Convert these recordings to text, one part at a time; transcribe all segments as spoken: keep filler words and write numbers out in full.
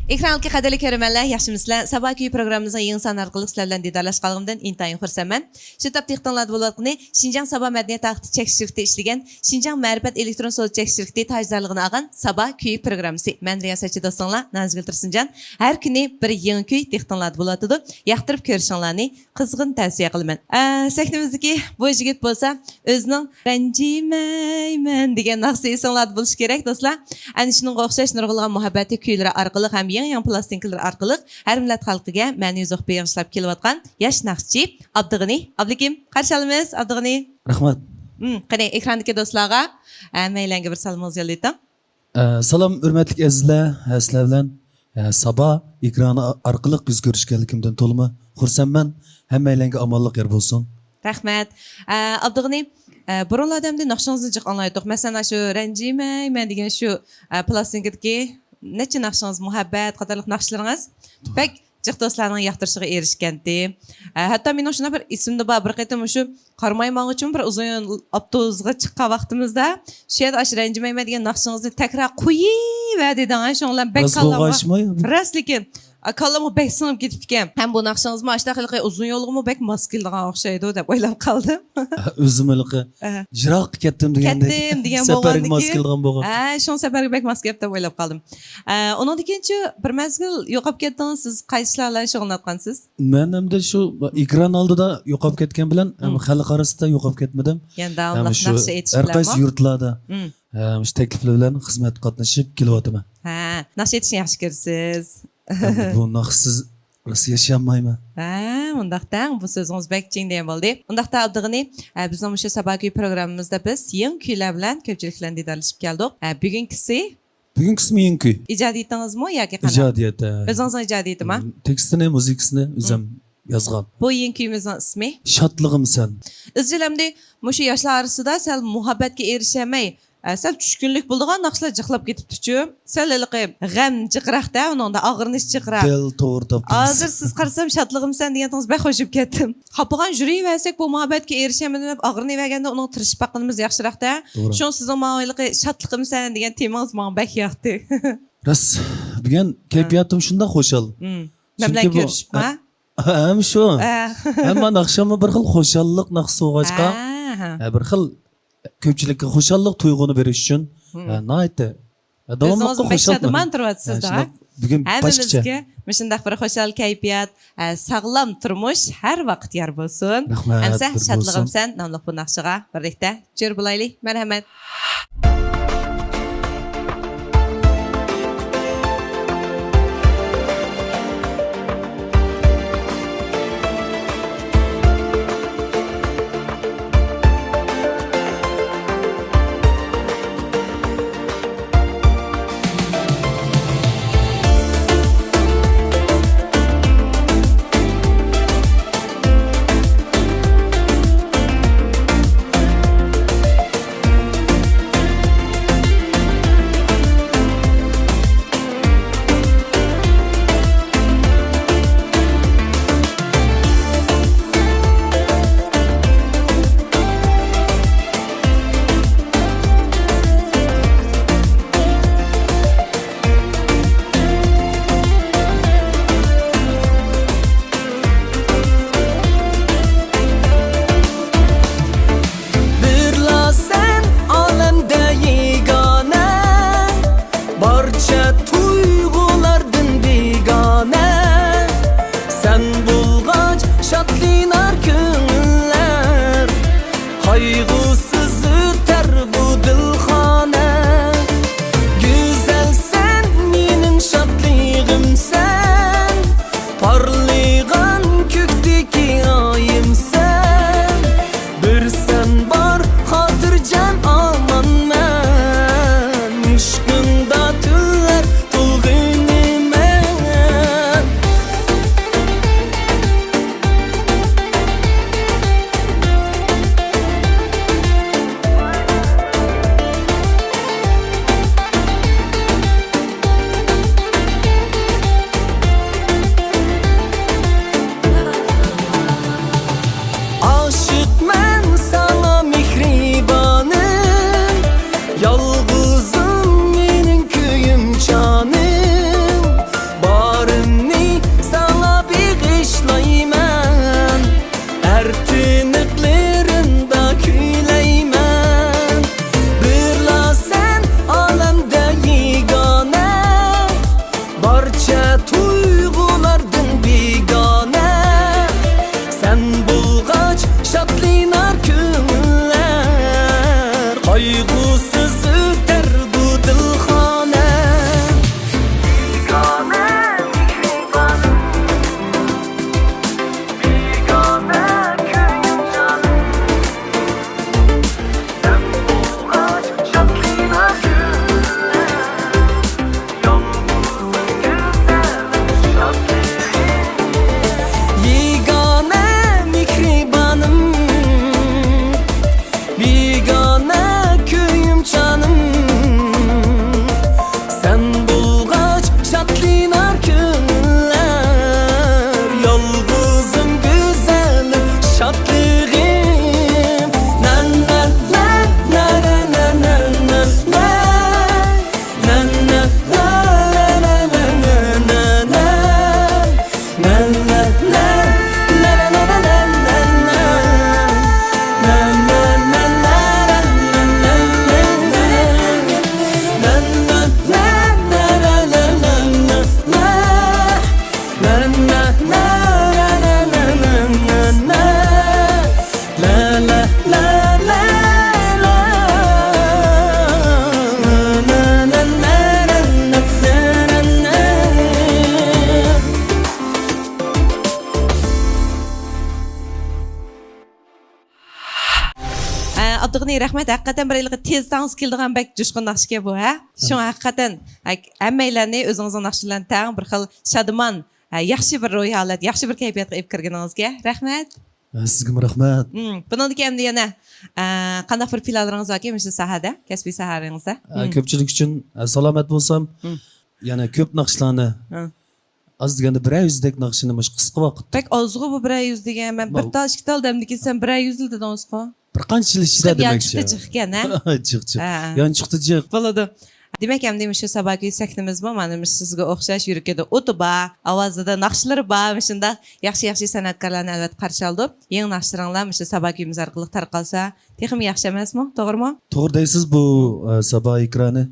ئېكران ئالدىدىكى قەدىرلىك كۆرۈرمەنلەر، ياخشىمۇسىلەر؟ سابا كۈيى پروگراممىمىزنىڭ يېڭى سانى ئارقىلىق سىلەر بىلەن دىدارلاشقانلىقىمدىن ئىنتايىن خۇرسەنمەن. شۇ تاپتا ئېكرانلاردا بولۇۋاتقىنى شىنجاڭ سابا مەدەنىيەت تارقىتىش چەكلىك شىركىتى ئىشلىگەن شىنجاڭ مەرىپەت ئېلېكترون سودا چەكلىك شىركىتى تاجدارلىقىدا ئالغان سابا كۈيى پروگراممىسى. مەن رىياسەتچى دوستۇڭلار نازگۈل تۇرسۇنجان. ھەر كۈنى بىر يېڭى كۈي ئېكرانلاردا بولۇۋاتىدۇ. ياقتۇرۇپ كۆرۈشۈڭلارنى قىزغىن تەۋسىيە قىلىمەن. ئە، سەھنىمىزدىكى بۇ يىگىت بولسا ئۆزىنىڭ رەنجىمەيمەن دېگەن ناخشىسى ئېسىڭلاردا بولۇشى كېرەك، دوستلار. ئەنە شۇنىڭغا ئوخشاش نۇرغۇنلىغان مۇھەببەتلىك كۈيلىرى ئارقىلىق ھەم يېڭى-يېڭى پىلاستىنكىلىرى ئارقىلىق ھەر مىللەت خەلقىگە مەنىۋى زوق بېغىشلاپ كېلىۋاتقان ياش ناخشىچى ئابدۇغېنى ئابلىكىم. قارشى ئالىمىز ئابدۇغېنى. رەھمەت. ھىم، قېنى، ئېكراندىكى دوستلارغا ھەممەيلەنگە بىر سالىمىڭىزنى يوللىۋېتىڭ. ئە، سالام، ھۆرمەتلىك ئەزىزلەر، ھە، سىلەر بىلەن، ئە، سابا ئېكرانى ئارقىلىق يۈز كۆرۈشكەنلىكىمدىن تولىمۇ خۇرسەنمەن. ھەممەيلەنگە ئامانلىق يار بولسۇن. رەھمەت. ئە، ئابدۇغېنى، ئە، بۇرۇنلاردا ئەمدى ناخشىڭىزنى جىق ئاڭلايتتۇق. مەسىلەن، شۇ رەنجىمەيمەن دېگەن شۇ، ئە، پىلاستىنكىدىكى نەچچە ناخشىڭىز مۇھەببەت قاتارلىق ناخشىلىرىڭىز بەك جىق دوستلارنىڭ ياقتۇرۇشىغا ئېرىشكەنتى. ئە، ھەتتا مېنىڭ شۇنداق بىر ئېسىمدە بار، بىر قېتىم مۇشۇ قاراماي ماڭغۇچىمۇ بىر ئۇزۇن يول ئاپتوبۇسىغا چىققان ۋاقتىمىزدا، شۇ يەردە ئاشۇ رەنجىمەيمەن دېگەن ناخشىڭىزنى تەكرار قويۇۋەر دېدىڭ، شۇڭا بەك راست كاللامغا، بولغايشىمۇ؟ راست، لېكىن، ئا، كاللامغا بەك سىڭىپ كېتىپتىكەن. ھەم بۇ ناخشىڭىزمۇ ئاشۇنداق ھېلىقى ئۇزۇن يولغىمۇ بەك ماس كېلىدىغان ئوخشايدۇ دەپ ئويلاپ قالدىم. ئۆزۈم ھېلىقى ئەھە. يىراققا كەتتىم دېگەندەك. كەتتىم دېگەن سەپەرگە بولغاندىن ماس كېيىن، كېلىدىغان بولغان. ھە، شۇڭا سەپەرگە بەك ماس كەپتۇ دەپ ئويلاپ قالدىم. ئە، ئۇنىڭدىن كېيىنچۇ بىر مەزگىل يوقاپ كەتتىڭىز، سىز قايسىلار بىلەن شۇغۇللىنىۋاتقانسىز؟ مەن ئەمدى شۇ ئېكران ئالدىدا يوقاپ كەتكەن بىلەن، مم. خەلق ئارىسىدا يوقاپ كەتمىدىم. يەنە داۋاملىق ناخشا ئېيتىش بىلەنمۇ؟ ھەر قايسى يۇرتلاردا، مم. ئە، مۇشۇ تەكلىپلەر بىلەن خىزمەتكە قاتنىشىپ كېلىۋاتىمەن. ھە، ناخشا ئېيتىشنى ياخشى كۆرىسىز. ئەمدى بۇ ناخشىسىز راست ياشىيالمايمەن. ھە، مۇنداق دەڭ، بۇ سۆزىڭىز بەك چىڭ دېگەن بولدى. ئۇنداقتا ئابدۇغېنى، ئە، بىزنىڭ مۇشۇ سابا كۈي پروگراممىمىزدا بىز يېڭى كۈيلەر بىلەن كۆپچىلىك بىلەن دىدارلىشىپ كەلدۇق. ئە، بۈگۈنكىسى بۈگۈنكىسىمۇ يېڭى كۈي. ئىجادىيىتىڭىزمۇ ياكى قانداق؟ ئىجادىيەت، ھە. ئۆزىڭىزنىڭ ئىجادىيىتىما؟ مم، تېكىستىنى، مۇزىكىسىنى ئۆزۈم مم. يازغان. بۇ يېڭى كۈيىمىزنىڭ ئىسمى؟ شادلىقىم سەن. ئىزچىل ئەمدى مۇشۇ ياشلار ئارىسىدا سەل مۇھەببەتكە ئېرىشەلمەي، ئە، سەل چۈشكۈنلۈك بولىدىغان ناخشىلار جىقلاپ كېتىپتۇچۇ. سەل ھېلىقى غەم جىقراق-دە، ئۇنىڭدا ئاغرىنىش جىقراق. دەل توغرا تاپتىڭىز. ھازىر سىز قارىسام، شادلىقىم سەن دېگەنتىڭىز بەك خوش بولۇپ كەتتىم. خاپىغان يۈرۈۋەرسەك، بۇ مۇھەببەتكە ئېرىشەلمىدىم دەپ ئاغرىنىۋەرگەندە، ئۇنىڭغا تىرىشىپ باققىنىمىز ياخشىراق-دە. توغرا. شۇڭا سىزنىڭ ماڭا ھېلىقى شادلىقىم سەن دېگەن تېمىڭىز ماڭا بەك ياقتى. راست، بۈگۈن ھە. كەيپىياتىم شۇنداق خۇشال. مم. مەن بىلەن چۈنكى بۇ، كۆرۈشۈپما؟ ھە، ھەم شۇ. ھە. ھەم مانا ئاخشاممۇ بىر خىل خۇشاللىق ناخشىسى بولغاچقا، ھە، ھە. ھە، بىر خىل كۆپچىلىككە خۇشاللىق تۇيغۇنى بېرىش ئۈچۈن، مم. ھە، ناھايىتى، ھە، داۋاملىققا ئۆزىڭىزمۇ بەك خۇشال. شادىمان تۇرۇۋاتىسىز ھە، دە. شۇنداق. بۈگۈن باشقىچە. ھەممىمىزگە مۇشۇنداق بىر خۇشال كەيپىيات، ھە، ساغلام تۇرمۇش ھەر ۋاقىت يار بولسۇن. رەھمەت، ئەمسە بىر شادلىقىم بولسۇن. سەن ناملىق بۇ ناخشىغا بىرلىكتە جۆر بولايلى. مەرھەمەت. ئابدۇغېنى، رەھمەت. ھەقىقەتەن بىر ھېلىقى تېز تاڭزا كېلىدىغان بەك جۇشقۇن ناخشىكەن بۇ، ھە؟ شۇڭا ھەقىقەتەن، ھە، ھەممەيلەننى ئۆزىڭىزنىڭ ناخشا بىلەن تەڭ بىر خىل شادىمان، ھە، ياخشى بىر روھىي ھالەت، ياخشى بىر كەيپىياتقا ئېلىپ كىرگىنىڭىزگە رەھمەت. ھە، سىزگىمۇ رەھمەت. مم، بۇنىڭدىن كېيىن ئەمدى يەنە، ئە، قانداق بىر پىلانلىرىڭىز باركى مۇشۇ ساھەدە، كەسپىي ساھەڭىزدە؟ ھە، مم. كۆپچىلىك ئۈچۈن، ھە، سالامەت بولسام، مم. يەنە كۆپ ناخشىلارنى، ھە. ئاز دېگەندە بىرەر يۈزدەك ناخشىنى مۇشۇ قىسقا ۋاقىتتا. بەك ئازغۇ بۇ بىرەر يۈز دېگەن. مەن بىر تال، ئىككى تال دەمدىكىن سەن بىرەر يۈز دېدىڭىزغۇ. بىر قانچە يىل ئىچىدە دېمەكچى. يانچۇقتا جىق ئىكەن، ھە؟ جىق، جىق. ھە. يانچۇقتا جىق. بولىدۇ. دېمەك، ئەمدى مۇشۇ سابا كۈي سەھنىمىزمۇ مانا مۇشۇ سىزگە ئوخشاش يۈرىكىدە ئوتى بار، ئاۋازىدا ناخشىلىرى بار، مۇشۇنداق ياخشى، ياخشى سەنئەتكارلارنى ئەلۋەتتە قارشى ئالىدۇ. يېڭى ناخشىلىرىڭلار مۇشۇ سابا كۈيىمىز ئارقىلىق تارقالسا، تېخىمۇ ياخشى ئەمەسمۇ؟ توغرىمۇ؟ توغرا دەيسىز، بۇ، ئە، سابا ئېكرانى،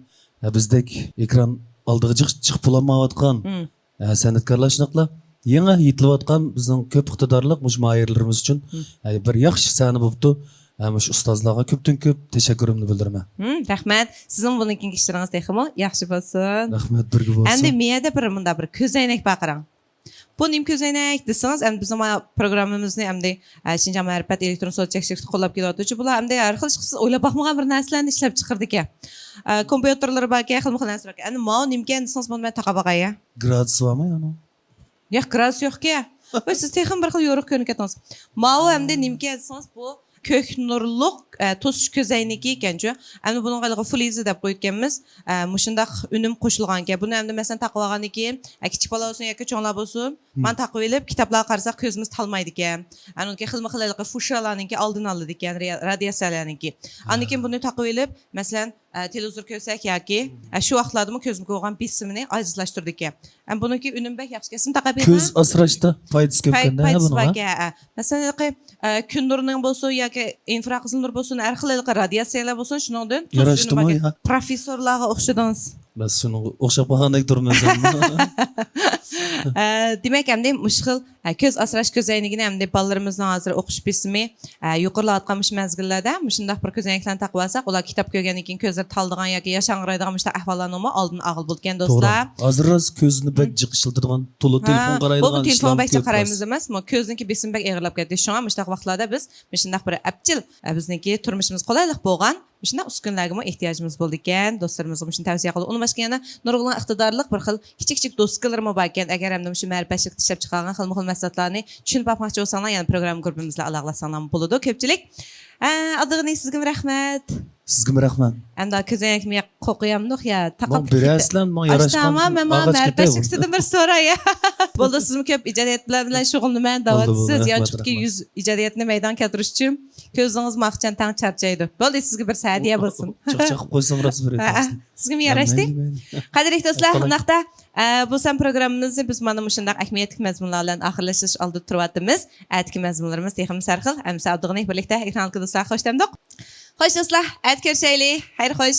ئە، بىزدەك ئېكران ئالدىغا جىق چىقىپ بولالمايۋاتقان، مم. ھە، سەنئەتكارلار شۇنداقلا يېڭى يېتىلىۋاتقان بىزنىڭ كۆپ ئىقتىدارلىق مۇشۇ ماھىرلىرىمىز ئۈچۈن، مم. ھە، بىر ياخشى سەھنە بوپتۇ. ھە، مۇشۇ ئۇستازلارغا كۆپتىن كۆپ تەشەككۈرۈمنى بىلدۈرىمەن. مم، رەھمەت. سىزنىڭ بۇنىڭ كېيىنكى ئىشلىرىڭىز تېخىمۇ ياخشى بولسۇن. رەھمەت، بىرگە بولسۇن. ئەمدى مىيەدە بىر مۇنداق بىر كۆزەينەك بار قاراڭ. بۇ نېمە كۆزەينەك دېسىڭىز، ئەمدى بىزنىڭ مانا پروگراممىمىزنى ئەمدى، ئە، شىنجاڭ مەرىپەت ئېلېكترون سودا چەكلىك شىركىتى قوللاپ كېلىۋاتىدۇ. بۇلار ئەمدى ھەر خىل ئىشقا سىز ئويلاپ باقمىغان بىر نەرسىلەرنى ئىشلەپ چىقىرىدىكەن. ئە، كومپيۇتېرلىرى باركەن، خىلمۇ خىل نەرسە باركەن. ئەمدى ماۋۇ نېمىكەن دېسىڭىز، بۇنى مەن تاقاپ باقاي. گرادۇس بارمۇ يەنە؟ ياق، گرادۇس يوقكەن. ۋاي، سىز تېخىمۇ بىر خىل يورۇق كۆرۈنۈپ كەتتىڭىز. ماۋۇ ئەمدى نېمىكەن دېسىڭىز، بۇ كۆك نۇرلۇق، ئە، توسۇش كۆزەينىكى ئىكەنچۇ. ئەمدى بۇنىڭغا ھېلىقى فۇل ئېيزى دەپ قويۇپكەنمىز. ئە، مۇشۇنداق ئۈنۈم قوشۇلغانكەن. بۇنى ئەمدى مەسىلەن تاقىۋالغاندىن كېيىن، ئە، كىچىك بالا بولسۇن ياكى چوڭلار بولسۇن، مم. مانا تاقىۋېلىپ، كىتابلارغا قارىساق كۆزىمىز تالمايدىكەن. ئەنىڭكى خىلمۇ خىل ھېلىقى فۇشيالارنىڭكى ئالدىنى ئالىدىكەن، رادىياتسىيەلەرنىڭكى. ئاندىن كېيىن بۇنى تاقىۋېلىپ، مەسىلەن، ئە، تېلېۋىزور كۆرسەك ياكى، ئە، شۇ ۋاقىتلاردىمۇ كۆزنىڭ كۆرگەن بېسىمىنى ئاجىزلاشتۇرىدىكەن. ئە، بۇنىڭكى ئۈنۈمى بەك ياخشى. كەسىم تاقاپ كۆز ئاسراشتا پايدىسى كۆپكەن-دە بۇنىڭ. پايدىسى باركەن، ئە. مەسىلەن، ھېلىقى، ئە، كۈن نۇرىنىڭ بولسۇن ياكى ئىنفراقىزىل نۇر بولسۇن، ھەر خىل ھېلىقى رادىياتسىيەلەر بولسۇن، شۇنىڭدىن توسۇش ئۈنۈمى باركەن. پروفېسسورلارغا ئوخشىدىڭىز. بەس، شۇنىڭغا ئوخشاپ قالغاندەك تۇرىمەن سەن. ئە، دېمەك، ئەمدى مۇشۇ خىل، ئە، كۆز ئاسراش كۆزەينىكىنى ئەمدى بالىلىرىمىزنىڭ ھازىر ئوقۇش بېسىمى، ئە، يۇقىرىلاۋاتقان مۇشۇ مەزگىللەردە مۇشۇنداق بىر كۆزەينەكلەرنى تاقىۋالساق، ئۇلار كىتاب كۆرگەندىن كېيىن كۆزلىرى تالىدىغان ياكى ياش ھاڭرايدىغان مۇشۇنداق ئەھۋاللارنىڭمۇ ئالدىنى ئالغىلى بولىدىكەن، دوستلار. ھازىر راست كۆزنى بەك جىق ئىشلىتىدىغان، تولا تېلېفون قارايدىغان بولغان، تېلېفون بەك جىق قارايمىز ئەمەسمۇ، كۆزنىڭكى بېسىمى بەك ئېغىرلاپ كەتتى. شۇڭا مۇشۇنداق ۋاقىتلاردا بىز مۇشۇنداق بىر ئەپچىل، ئە، بىزنىڭكى تۇرمۇشىمىز قولايلىق بولغان مۇشۇنداق ئۈسكۈنىلەرگىمۇ ئېھتىياجىمىز بولىدىكەن. دوستلىرىمىزغا مۇشۇنى تەۋسىيە قىلىپ، ئۇنىڭ باشقا يەنە نۇرغۇنلىغان ئىقتىدارلىق بىر خىل كىچىك كىچىك دوسكىلىرىمۇ باركەن. ئەگەر ئەمدى مۇشۇ مەرىپەتچىلىكتە ئىشلەپ چىقارغان خىلمۇ خىل مەھسۇلاتلارنى چۈشىنىپ باقماقچى بولساڭلار، يەنە پروگرامما گۇرۇپپىمىز بىلەن ئالاقىلاشساڭلارمۇ بولىدۇ. كۆپچىلىك، ئە، ئابدۇغېنى، سىزگىمۇ رەھمەت. سىزگىمۇ رەھمەت. ئەمدى كۆزەينەكنى قوقۇيامدۇق يا؟ تاقاپ بېرەرسىلەر، ماڭا ياراشقان. مەن مانا مەرىپەتچىلىك ئۈستىدىن بىر سوراي. بولدى، سىزمۇ كۆپ ئىجادىيەت بىلەن، بىلەن شۇغۇللىنىمەن دەۋاتىسىز. يانچۇقتىكى يۈز ئىجادىيەتنى مەيدانغا كەلتۈرۈش ئۈچۈن كۆزىڭىز ماخچان تەڭ چارچايدۇ. بولدى، سىزگە بىر ھەدىيە بولسۇن. چاقچاق قويساڭ راست بېرىدۇ. ھە، سىزگىمۇ ياراشتى. قەدىرلىك دوستلار، ئۇنداقتا، ئە، بۇ سان پروگراممىمىزنى بىز مانا مۇشۇنداق ئەھمىيەتلىك مەزمۇنلار بىلەن ئاخىرلاشتۇرۇش ئالدىدا تۇرۇۋاتىمىز. ئەتىكى مەزمۇنلىرىمىز تېخىمۇ سەرخىل. ئەمىسە ئابدۇغېنى بىرلىكتە ئېكران ئالدىدا دوستلار، خوش دەمدۇق. خوش دوستلار، ئەتە كۆرۈشەيلى. خەير خوش.